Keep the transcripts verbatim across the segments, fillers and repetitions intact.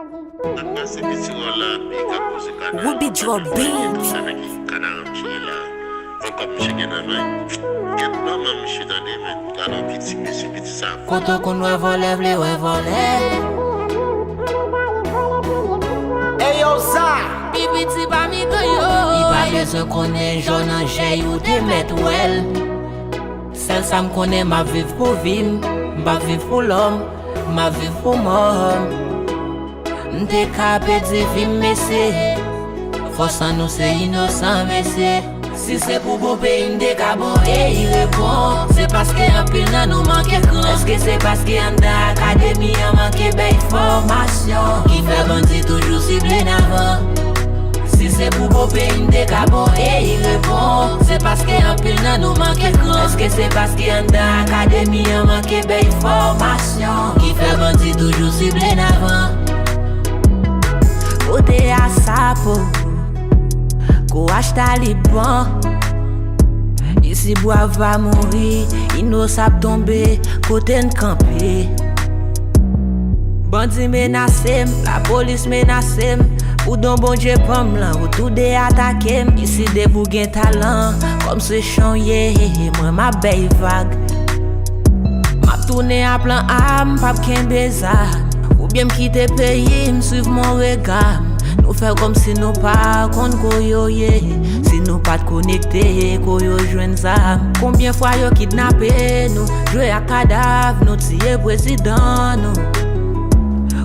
Ap pase piti wòl la, big up pou se Kanaran. Ruby Draw Beat. Avèk Kanaran misye la. Ankò misye gen nan men. Gèt manman misye tande, men. Gade yon piti mesye, piti sa. Kote w konn wè vòlè vle wè vòlè. Ey yo, sa. Pi piti pami gang yo. Li pa bezwen konnen jò nan je y ou te mèt wè l. Sèl sa m konnen, m ap viv pou vi m. M p ap viv pou lòm. M ap viv pou mò m. M te ka pèdi vi m, mesye. Fòs an nou se inosan, mesye. Si se pou bon peyi, m te ka bon e y repon. Se paske anpil nan nou manke kran. Èske se paske anndan akademi an manke bay fòmasyon ki fè bandi toujou sible n avan? Si se pou bon peyi, m te ka bon e y repon. Se paske anpil nan nou manke kran. Èske se paske anndan akademi an manke bay fòmasyon ki fè bandi toujou sible n avan? Kote a sapo? Kouraj Taliban. Isi bwa va mouri, inosan ap tonbe, kote n kanpe? Bandi menase m, lapolis menase m. Pou don Bondye ban m lan, ou toude atake m. Isi depi w gen talan, kòm se chan w ye, mwen m ap bay vag. M ap tounen a plan A, m p ap kenbe zam. Oubyen m kite peyi, m swiv mon rega m. Nou fè kòmsi nou pa konn ko yo ye. Si nou pa t konekte, ko yo jwenn zam? Konbyen fwa yo kidnape nou, jwe ak kadav nou, tiye prezidan nou?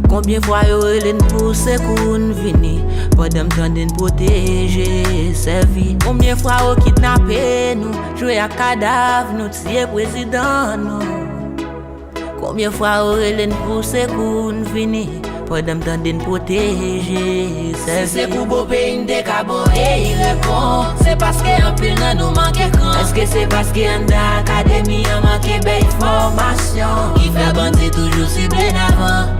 Konbyen fwa yo rele n pou sekou n vini, pandan m tande n pwoteje, sèvi? Konbyen fwa yo kidnape nou, jwe ak kadav nou, tiye prezidan nou? Konbyen fwa yo rele n pou sekou n vini, pandan m tande n pwoteje, sèvi? Si se pou bon peyi, n te ka bon e y repon. Se paske anpil nan nou manke kran. Èske se paske anndan akademi an manke bay fòmasyon ki fè bandi toujou sible n avan?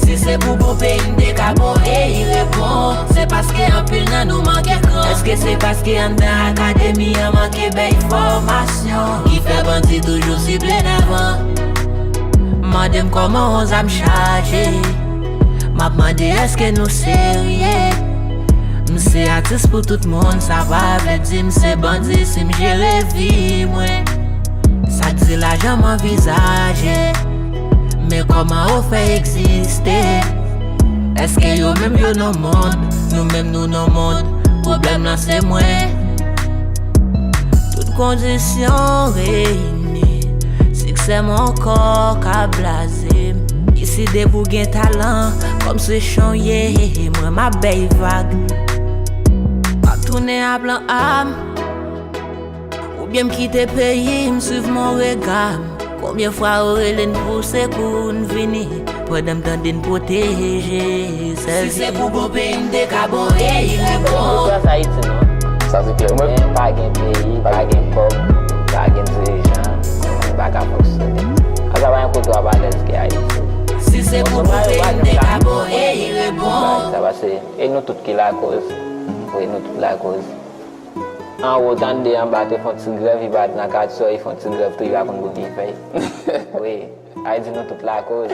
Si se pou bon peyi, n te ka bon e y repon. Se paske anpil nan nou manke kran. Èske se paske anndan akademi an manke bay fòmasyon ki fè bandi toujou sible n avan? Mande m kòman yon zam chaje. M ap mande èske nou serye? M se atis pou tout moun, sa pa vle di m se bandi si m jere vi mwen. Sa k di lajan m anvizaje, men kòman yo fè egziste? Èske yo menm yo nan mond? Nou menm nou nan mond. Pwoblèm lan se mwen. Tout kondisyon reyini, siksè m ankò ka blaze m. Isi depi w gen talan, kòm se chan w ye, mwen m ap bay vag. M ap tounen a plan A m. Oubyen m kite peyi, m swiv mon rega m. Konbyen fwa yo rele n pou sekou n vini, pandan m tande n pwoteje, sèvi? Si se pou bon peyi, m te ka bon e y repon. Sa Ayiti non. Sa se klè. Men pa gen peyi, pa gen kòb, pa gen dirijan, nou menm pa ka fonksyone. Asa pa gen kote w ap alèz ke Ayiti. Si se pou bon peyi, m te ka bon e y repon. Sa pase, e nou tout ki lakoz. Wi, nou tout lakoz. Anwo tande anba te fè yon ti grèv, li pa t nan katye, li fè yon ti grèv tou, li pa konn pou ki fè. Wi, Ayiti nou tout lakoz.